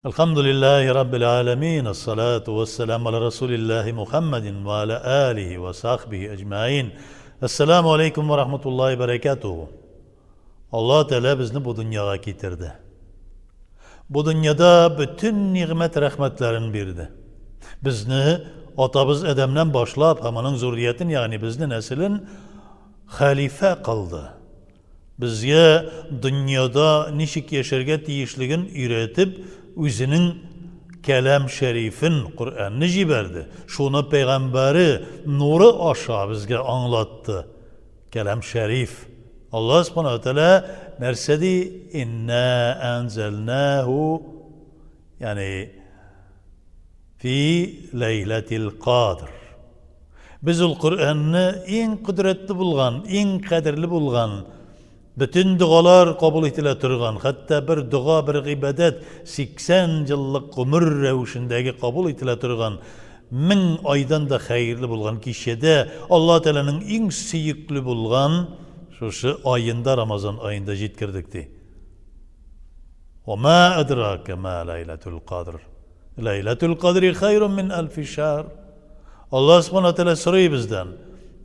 Әлхәмдүлилләһи раббил галәмин, әссалату вәссәламу аля расулилләһи Мухәммәдин вә аля алихи вә сахбихи әҗмәин. Әссәламу алейкум вә рахматуллаһи бәрәкәтүһү. Аллаһ Тәгалә безне бу дөньяга китерде. Бу дөньяда бөтен нигъмәт рәхмәтләрен бирде. Безне атабыз Адәмнән башлап һәм аның зурриятен, ягъни безне нәселен хәлифә кылды. Безгә дөньяда ничек яшәргә тиешлеген өйрәтеп, үзенең Кәлам Шәрифен, Коръәнне җибәрде. Шуны пәйгамбәре нуры аша безгә аңлатты. Кәлам Шәриф. Аллаһ Субхана ва Тәгалә нәрсә ди? Инна анзалнаху, ягъни фи ләйләтил кадр. Без ул Коръәнне иң кодрәтле булган, иң кадерле булган, бөтен догалар кабул ителә торган, хәтта бер дога, бер гыйбадәт 80 еллык гомер рәвешендәге кабул ителә торган, мең айдан да хәерле булган кичәдә Аллаһ Тәгаләнең иң сөекле булган шушы аенда, Рамазан аенда җиткердек, ди. Ва ма адрака ма ләйләтул кадр. Ләйләтул кадри хайрун мин әлфи шәһр. Аллаһ Субхана Тәгалә сорый бездән.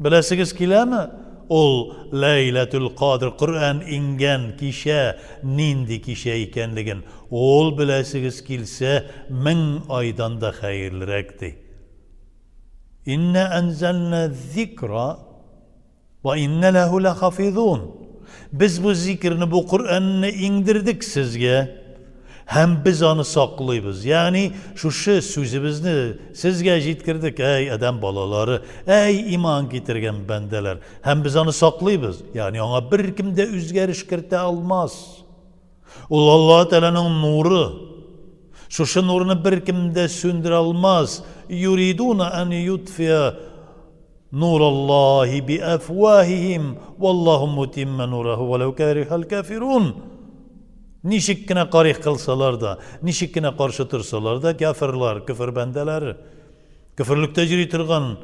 Беләсегез киләме? Ул Ләйләтул Кадр Коръән иңгән кичә нинди кичә икәнлеген. Ул беләсегез килсә, мең айдан да хәерлерәк ди. Инна анзална зикра Ва иннә ләһү ләхафизун. Без бу зикерне, бу Коръәнне иңдердек сезгә һәм без аны саклыйбыз. Ягъни шушы сүзебезне сезгә җиткердек, әй адәм балалары, әй иман китергән бәндәләр. Һәм без аны саклыйбыз. Ягъни аңа беркем дә үзгәреш кертә алмас. Ул Аллаһ Тәгаләнең нуры. Шушы нурны беркем дә сүндерә алмас. Юридуна ан ютфия Нураллаһи би әфваһихим, валлаһу мутимма нураху валау карихал кафирун. Ничек кенә карих кылсалар да, ничек кенә каршы торсалар да, кафирлар, көфер бәндәләре, көферлектә йөри торган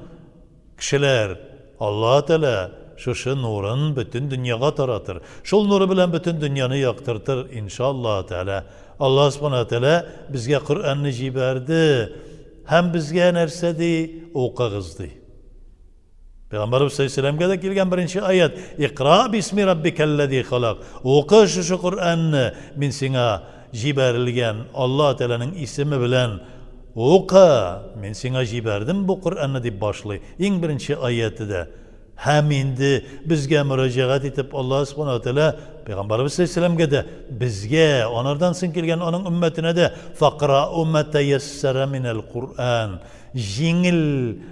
кешеләр, Аллаһ Тәгалә шушы нурын бөтен дөньяга таратыр. Шул нуры белән бөтен дөньяны яктыртыр, иншаллаһ Тәгалә. Аллаһ Субхана Тәгалә безгә Коръәнне җибәрде. Һәм безгә нәрсә ди? Укыгыз ди. Пәйгамбәрбез саллаллаху дә килгән беренче аят, Икра бисми раббикаллази халак. Укы шушы Коръәнне, мин сиңа җибәрелгән Аллаһ Тәгаләнең исеме белән укы, мин сиңа җибәрдем бу Коръәнне дип башлый. Иң беренче аяте дә. Һәм инде безгә мөрәҗәгать итеп Аллаһ Субхана ва Тәгалә Пәйгамбәребез саллаллаһу дә безгә, анардан соң килгән аның өммәтенә дә факрау ма таяссара минәл Куръан җиңел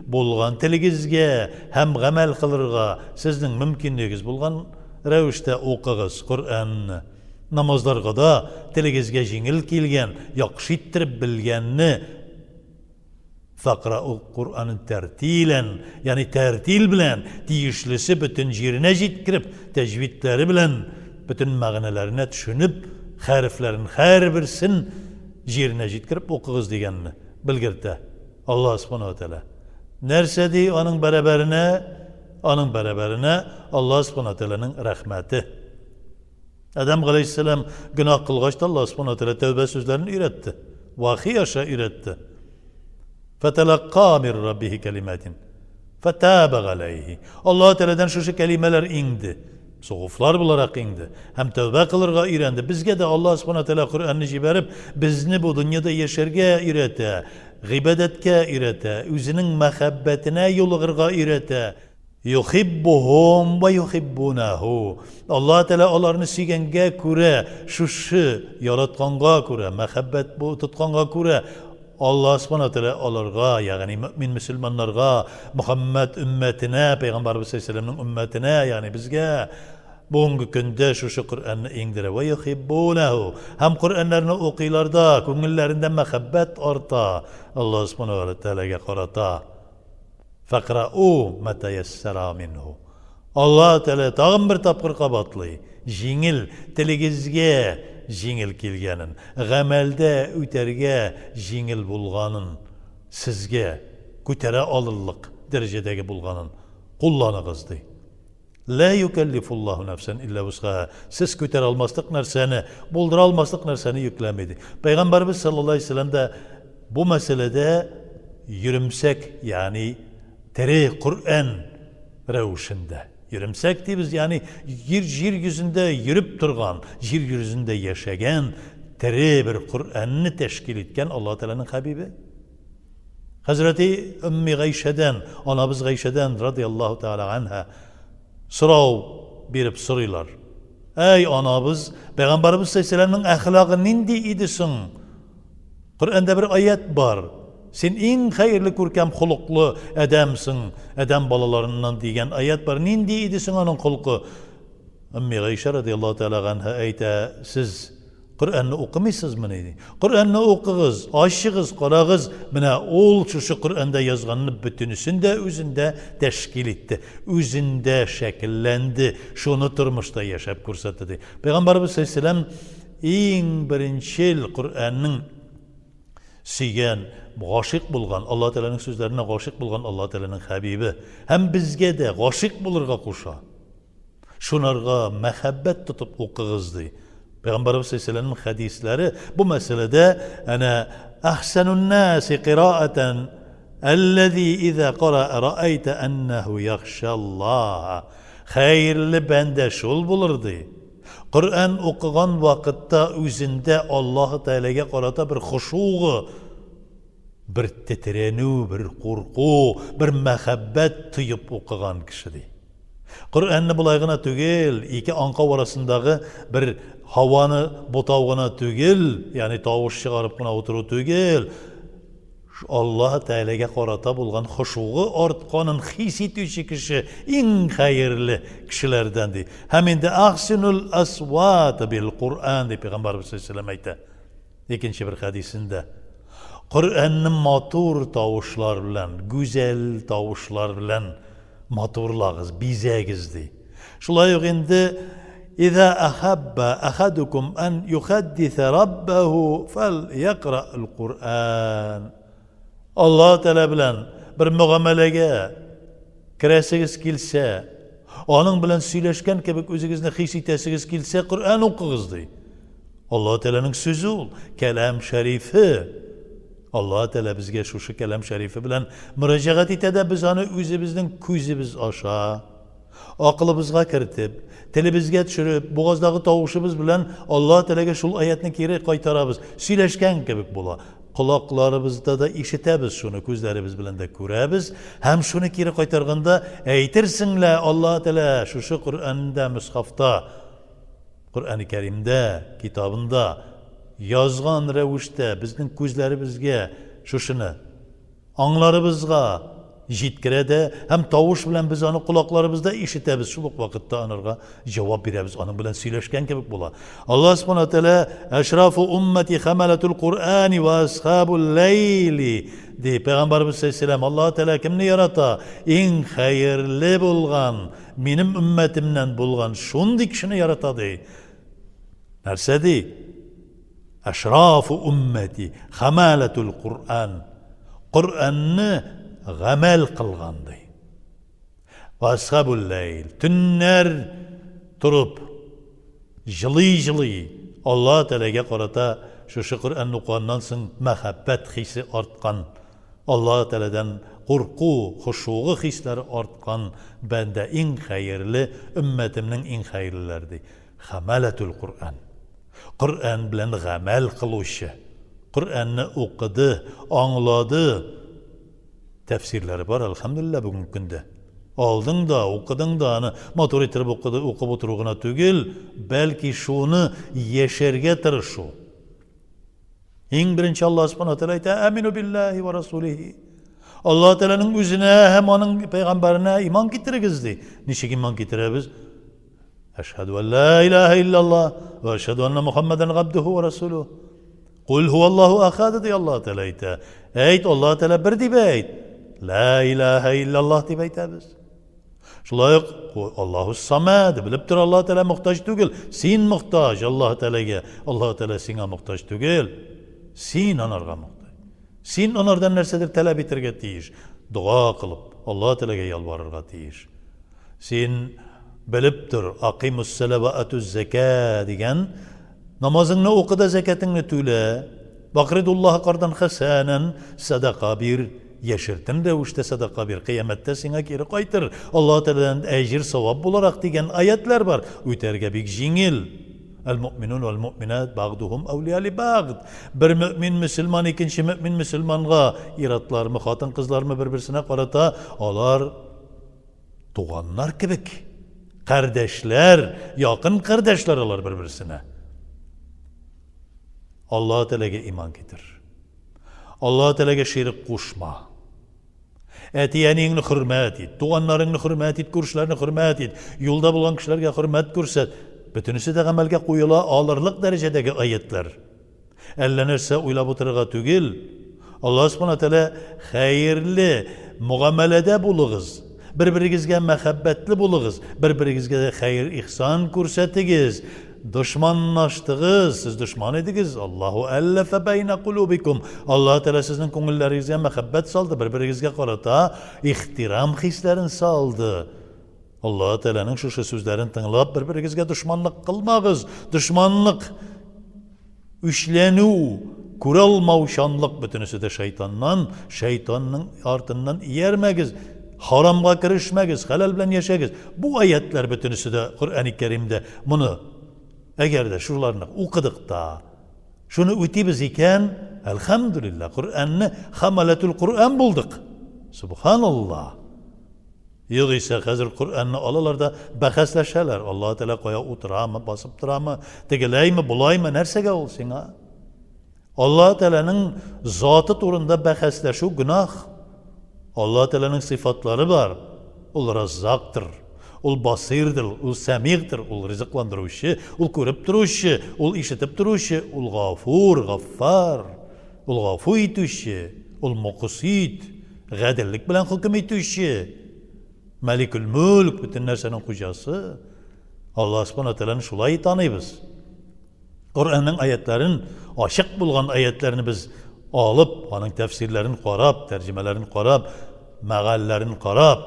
булган телегезгә һәм гамәл кылырга сезнең мөмкинлегегез булган рәвештә укыгыз Коръәнне. Намазларга да телегезгә җиңел килгән, яхшы иттереп белгәнне Факрау Куръанын тәртилән, ягъни тәртил белән, тиешлесе бөтен җиренә җиткереп, тәҗвидләре белән, бөтен мәгънәләренә төшенеп, хәрефләрен һәрберсен җиренә җиткереп укыгыз дигәнне белгертә Аллаһ Субхана ва Тәгалә. Нәрсә ди аның бәрабәренә? Аның бәрабәренә Аллаһ Субхана ва Тәгаләнең рәхмәте. Адәм галәйһиссәлам гөнаһ кылгач та Аллаһ Субхану ва Тәгалә тәүбә сүзләрен өйрәтте. Вахи аша өйрәтте. Фаталакка мир раббихи калиматин. Фатаба галәйһи. Аллаһ Тәгаләдән шушы кәлимәләр иңде. Сугуфлар буларак иңде. Һәм тәүбә кылырга өйрәнде. Безгә дә Аллаһ Субхану ва Тәгалә Коръәнне җибәреп, безне бу дөньяда яшәргә өйрәтә, гыйбадәткә өйрәтә, үзенең мәхәббәтенә юлыгырга өйрәтә. Юхиббухум ва юхиббунаху. Аллаһ Тәгалә аларны сөйгәнгә күрә, шушы яратканга күрә, мәхәббәт бу тотканга күрә, Аллаһ Субхана Тәгалә аларга, ягъни мөэмин мөселманнарга, Мөхәммәд өммәтенә, пәйгамбәрбез саллаллаһу өммәтенә, ягъни безгә бүгенге көндә шушы Коръәнне иңдерә. Ва юхиббунаху. Һәм Коръәннәрне укыйлар да, күңелләрендә мәхәббәт арта Аллаһ Субхана Тәгаләгә карата. Фәкрау матаяссара минһу. Аллаһ Тәгалә тагын бер тапкыр кабатлый, җиңел, телегезгә җиңел килгәнен, гамәлдә үтәргә җиңел булганын сезгә күтәрә алырлык дәрәҗәдәге булганын кулланыгыз, ди. Лә юкәллифуллаһу нәфсән илля вусгаһа. Сез күтәрә алмаслык нәрсәне, булдыра алмаслык нәрсәне йөкләми, ди. Пәйгамбәребез саллаллаһу алейһи вәсәлләм дә бу мәсьәләдә йөремсәк, ягъни тере Коръән рәвешендә. Йөремсәк дибез, ягъни җир, җир йөзендә йөреп торган, җир йөзендә яшәгән тере бер Коръәнне тәшкил иткән Аллаһ Тәгаләнең хәбибе. Хәзрәти Өмми Гайшәдән, анабыз Гайшәдән радияллаһу тәгалә анһа сорау биреп сорыйлар. Әй анабыз, пәйгамбәребез саллаллаһу әхлагы нинди иде соң? Коръәндә бер аят бар. Син иң хәерле күркәм холыклы адәмсең, адәм балаларыннан дигән аят бар. Нинди иде соң аның холкы? Өмми Гайшә радияллаһу тәгалә анһа әйтә, сез Коръәнне укымыйсызмыни? ди. Коръәнне укыгыз, ачыгыз, карагыз. Менә ул шушы Коръәндә язганны бөтенесен дә үзендә тәшкил итте, үзендә шәкелләнде, шуны тормышта яшәп күрсәтте, ди. Пәйгамбәребез саллаллаһу иң беренчел Коръәннең сөйгән, гашыйк булган, Аллаһ Тәгаләнең сүзләренә гашыйк булган Аллаһ Тәгаләнең хәбибе һәм безгә дә гашыйк булырга куша. Шунарга мәхәббәт тотып укыгыз, ди. Пәйгамбәребез саллаллаһу алейһи хәдисләре бу мәсьәләдә әнә әхсәнун наси кираатан аллази иза кара раайта аннаху яхшаллаһ. Хәерле бәндә шул булыр, ди. Коръән укыган вакытта үзендә Аллаһ Тәгаләгә карата бер хошугы, бер тетрәнү, бер курку, бер мәхәббәт тоеп укыган кеше, ди. Коръәнне болай гына түгел, ике аңкау арасындагы бер һаваны бутау гына түгел, ягъни тавыш чыгарып кына утыру түгел, Аллаһ Тәгаләгә карата булган хошугы артканын хис итүче кеше иң хәерле кешеләрдән ди. Һәм инде ахсинул асват бил Куръан дип пәйгамбәрбез саллаллаһу әйтә. Икенче бер хәдисендә. Коръәнне матур тавышлар белән, гүзәл тавышлар белән матурлагыз, бизәгез ди. Шулай ук инде Иза ахабба ахадукум ан юхаддиса раббаху фал якра Куръан. Аллаһ Тәгалә белән бер мөгамәләгә керәсегез килсә, аның белән сөйләшкән кебек үзегезне хис итәсегез килсә, Коръән укыгыз ди. Аллаһ Тәгаләнең сүзе ул, кәлам шәрифе. Аллаһ Тәгалә безгә шушы кәлам шәрифе белән мөрәҗәгать итә дә, без аны үзебезнең күзебез аша, акылыбызга кертеп, телебезгә төшереп, бугаздагы тавышыбыз белән Аллаһ Тәгаләгә шул аятны кире кайтарабыз. Сөйләшкән кебек була. Колакларыбызда да ишетәбез шуны, күзләребез белән дә күрәбез һәм шуны кире кайтарганда әйтерсең лә Аллаһ Тәгалә шушы Коръәндә, Мөсхафта, Коръәни Кәримдә, китабында язган рәвештә безнең күзләребезгә шушыны аңларыбызга җиткерә дә һәм тавыш белән без аны колакларыбызда ишетәбез, шул ук вакытта анарга җавап бирәбез, аның белән сөйләшкән кебек була. Аллаһ субхана тәгалә әшрафу уммати хамалатул Куръани ва асхабул ләйли ди. Пәйгамбәрбез саллаллаһу Аллаһ Тәгалә кемне ярата? Иң хәерле булган, минем өммәтемнән булган шундый кешене ярата ди. Нәрсә ди? Әшрафу уммәти хамалатул Куръан. Коръәнне гамәл кылган ди. Васхабул ләйл. Төннәр торып, җылый-җылый Алла Тәгаләгә карата шушы Коръәнне укыганнан соң мәхәббәт хисе арткан, Алла Тәгаләдән курку, хошугы хисләре арткан бәндә иң хәерле, өммәтемнең иң хәерлеләре ди. Хамалатул Куръан. Коръән белән гамәл кылучы. Коръәнне укыды, аңлады. Тәфсирләре бар, әлхәмдүлилләһ, бүгенге көндә. Алдың да, укыдың да, аны матур иттереп укыды, укып утыру гына түгел, бәлки шуны яшәргә тырышу. Иң беренче Аллаһ Субхану тәгалә әйтә, "Амину биллаһи ва расулихи." Аллаһ Тәгаләнең үзенә һәм аның пәйгамбәренә иман китерегез ди. Ничек иман китерәбез? Әшһәду ан ла илаһа иллаллаһ ва әшһәду анна Мухаммадан габдуху ва расулуһ. Кул хуаллаһу ахад ди Аллаһ Тәгалә әйтә. Әйт, Аллаһ Тәгалә бер дип әйт. Ла илаһа иллаллаһ дип әйтәбез. Шулай ук Аллаһу самад белеп тор Аллаһ Тәгалә мохтаҗ түгел. Син мохтаҗ Аллаһ Тәгаләгә. Аллаһ Тәгалә сиңа мохтаҗ түгел. Син анарга мохтаҗ. Син анардан нәрсәдер таләп итәргә тиеш. Дога кылып, Аллаһ Тәгаләгә ялварырга тиеш. Син Белеп тор, акыймуссәлә вә атүз-зәкә дигән, намазыңны укы да зәкятеңне түлә, вакридуллаһа кардан хәсәнән, сәдака бир, яшертен рәвештә сәдака бир, кыямәттә сиңа кире кайтыр, Аллаһ Тәгаләдән әҗер, савап буларак дигән аятьләр бар. Үтәргә бик җиңел. Әл-муъминун вәл-муъминат бәгъдухум әүлия ли бәгъд. Бер мөэмин мөселман икенче мөэмин мөселманга, ир-атлармы, хатын-кызлармы бер-берсенә карата алар туганнар кебек, кардәшләр, якын кардәшләр алар бер-берсенә. Аллаһ Тәгаләгә иман китер. Аллаһ Тәгаләгә ширек кушма. Әти-әниеңне хөрмәт ит, туганнарыңны хөрмәт ит, күршеләрне хөрмәт ит, юлда булган кешеләргә хөрмәт күрсәт. Бөтенесе дә гамәлгә куела алырлык дәрәҗәдәге аятьләр. Әллә нәрсә уйлап утырырга түгел. Аллаһ Субхана Тәгалә хәерле мөгамәләдә булыгыз. Бер-берегезгә мәхәббәтле булыгыз, бер-берегезгә дә хәер-ихсан күрсәтегез. Дошманлаштыгыз, сез дошман идегез, Аллаһу әлләфә бәйнә кулубикум. Аллаһ Тәгалә сезнең күңелләрегезгә мәхәббәт салды, бер-берегезгә карата ихтирам хисләрен салды. Аллаһ Тәгаләнең шушы сүзләрен тыңлап, бер-берегезгә дошманлык кылмагыз. Дошманлык, үчләнү, күралмаучанлык бөтенесе дә шайтаннан, шайтанның артыннан иярмәгез, харамга керешмәгез, хәләл белән яшәгез. Бу аятьләр бөтенесе дә Коръәни Кәримдә. Моны әгәр дә шуларны укыдык та, шуны үтибез икән, әлхәмдүлилләһ, Коръәнне хамаләтул Коръән булдык. Субханаллаһ. Югыйсә, хәзер Коръәнне алалар да бәхәсләшәләр. Аллаһы Тәгалә кая утырамы, басып торамы, тегеләйме, болаймы, нәрсәгә ул сиңа? Аллаһы Тәгаләнең заты турында бәхәсләшү гөнаһ. Аллаһы Тәгаләнең сыйфатлары бар. Ул Раззактыр, ул Басыйрдыр, ул Сәмигъдыр, ул ризыкландыручы, ул күреп торучы, ул ишетеп торучы, ул Гафур, Гаффар, ул гафу итүче, ул Муксит, Гаделлек белән хөкем итүче, Мәликүл мүлк, бөтен нәрсәнең хуҗасы. Аллаһ Субхана Тәгаләне шулай таныйбыз. Коръәннең аятларын, ачык булган аятларны без алып, аның тәфсирләрен карап, тәрҗемәләрен карап, мәгалләрен карап,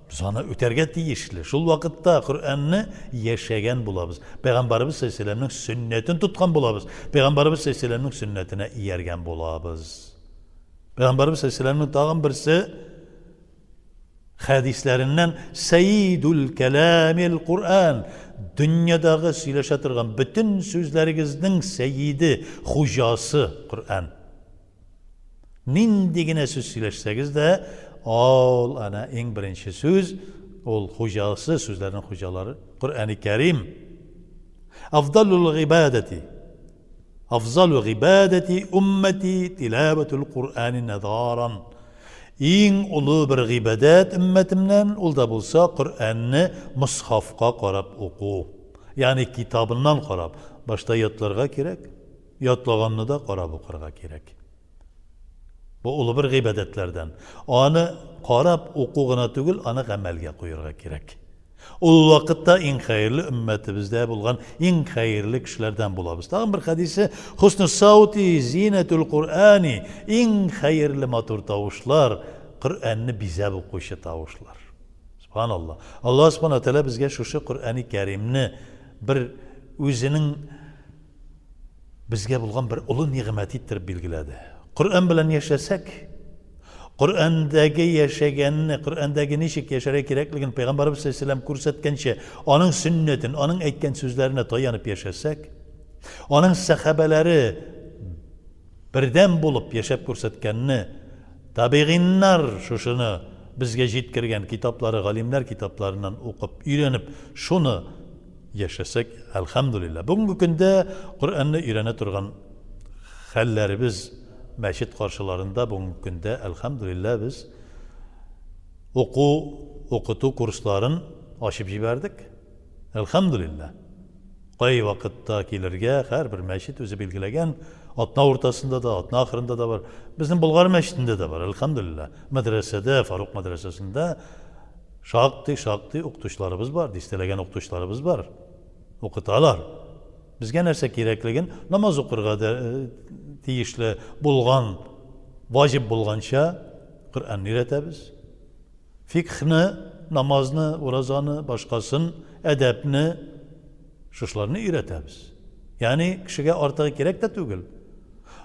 без аны үтәргә тиешле. Шул вакытта Коръәнне яшәгән булабыз. Пәйгамбәребез саллаллаһу алейһи сөннәтен тоткан булабыз. Пәйгамбәребез саллаллаһу алейһи сөннәтенә ияргән булабыз. Пәйгамбәребез саллаллаһу тагын берсе хәдисләреннән Сәйидул кәләмил Куръан дөньядагы сөйләшә торган бөтен сүзләрегезнең сәйиде, хуҗасы Коръән. Нинди генә сүз сөйләшсәгез дә, ул ана иң беренче сүз, ул хуҗасы, сүзләрнең хуҗалары Коръәни Кәрим. Афдалул гыйбадәти Афзалу гыйбадәти уммәти тилавәтул Куръани нәзаран. Иң олы бер гыйбадәт өммәтемнән, ул да булса Коръәнне мусхафка карап уку. Ягъни китабыннан карап. Башта ятларга кирәк, ятлаганны да карап укырга кирәк. Бу олы бер гыйбадәтләрдән. Аны карап уку гына түгел, аны гамәлгә куерга кирәк. Ул вакытта иң хәерле өммәтебездә булган иң хәерле кешеләрдән булабыз. Тагын бер хәдисе, Хусну саути зинәтул Куръани, иң хәерле матур тавышлар, Коръәнне бизәп укучы тавышлар. Субханалла. Аллаһ субхана тәгалә безгә шушы Коръәни Кәримне бер үзенең безгә булган бер олы нигъмәт иттереп билгеләде. Коръән белән яшәсәк, Коръәндәге яшәгәнне, Коръәндәге ничек яшәргә кирәклеген Пәйгамбәрбез саллаллаһу күрсәткәнчә, аның сөннәтен, аның әйткән сүзләренә таянып яшәсәк, аның сәхабәләре бердәм булып яшәп күрсәткәнне, табигыйннар шушыны безгә җиткергән китаплары, галимнәр китапларыннан укып, өйрәнеп, шуны Яшәсәк, әлхәмдүлилләһ. Бүгенге көндә Коръәнне өйрәнә торган хәлләребез мәчет каршыларында бүгенге көндә, әлхәмдүлилләһ, без уку, укыту курсларын ачып җибәрдек. Әлхәмдүлилләһ. Кай вакытта килергә, һәрбер мәчет үзе билгеләгән, атна уртасында да, атна ахырында да бар. Безнең Болгар мәчетендә дә бар, әлхәмдүлилләһ. Мәдрәсәдә, Фарук мәдрәсәсендә Шактый-шактый укытучыларыбыз бар, дистәләгән укытучыларыбыз бар. Укыталар. Безгә нәрсә кирәклеген, намаз укырга да э, тиешле булган, ваҗиб булганча Коръәнне өйрәтәбез. Фикхны намазны, уразаны, башкасын, әдәпне, шушыларны өйрәтәбез. Ягъни кешегә артыгы кирәк тә түгел.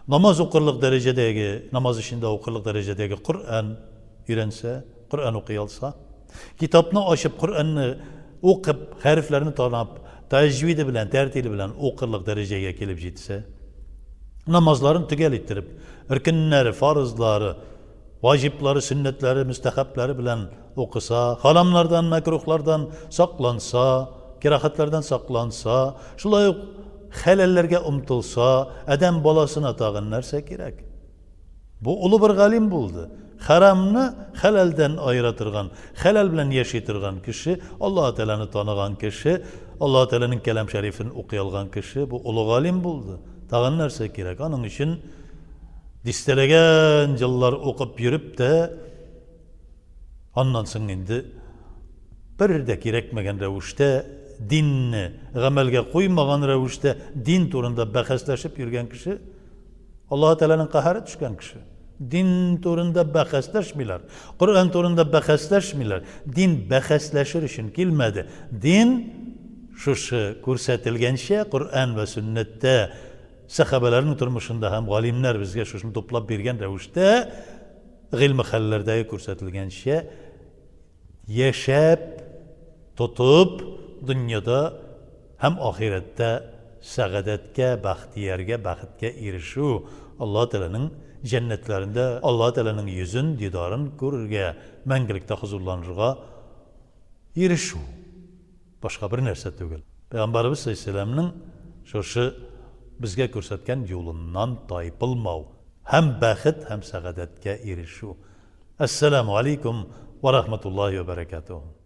Намаз укырлык дәрәҗәдәге, намаз эчендә укырлык дәрәҗәдәге Коръән өйрәнсә, Коръән укый алса, китапны ачып Коръәнне укып, хәрефләрне танап, тәҗвиде белән, тәртиле белән укырлык дәрәҗәгә килеп җитсә, намазларын төгәл иттереп, ркеннәре, фарызлары, ваҗиблары, сөннәтләре, мөстәхәбләре белән укыса, харамнардан, мәкрухлардан сакланса, кирахәтләрдән сакланса, шулай ук хәләлләргә омтылса, адәм баласына тагын нәрсә кирәк? Бу олы бер галим булды. Хәрамны хәләлдән аера торган, хәләл белән яши торган кеше, Аллаһ Тәгаләне таныган кеше, Аллаһ Тәгаләнең Кәлам Шәрифен укый алган кеше, бу олы галим булды. Тагын нәрсә кирәк? Аның өчен дистәләгән еллар укып йөреп тә, аннан соң инде бер дә кирәкмәгән рәвештә динне гамәлгә куймаган рәвештә дин турында бәхәсләшеп йөргән кеше Аллаһы Тәгаләнең каһәре төшкән кеше. Дин турында бәхәсләшмиләр. Коръән турында бәхәсләшмиләр. Дин бәхәсләшер өчен килмәде. Дин шушы күрсәтелгәнчә Коръән вә сөннәттә сәхабәләрнең тормышында һәм галимнәр безгә шушыны туплап биргән рәвештә гыйльме хәлләрдәге күрсәтелгәнчә яшәп, тотып, дөньяда һәм ахирәттә сәгадәткә, бәхтияргә, бәхеткә ирешү, Аллаһ Тәгаләнең җәннәтләрендә Аллаһ Тәгаләнең йөзен, дидарын күрергә, мәңгелектә хозурланырга ирешү. Башка бер нәрсә түгел. Пәйгамбәребез салләллаһу шушы безгә күрсәткән юлыннан тайпылмау һәм бәхет һәм сәгадәткә ирешү. Әссәламү алейкум вә рахматуллаһи вә бәрәкәтүһ.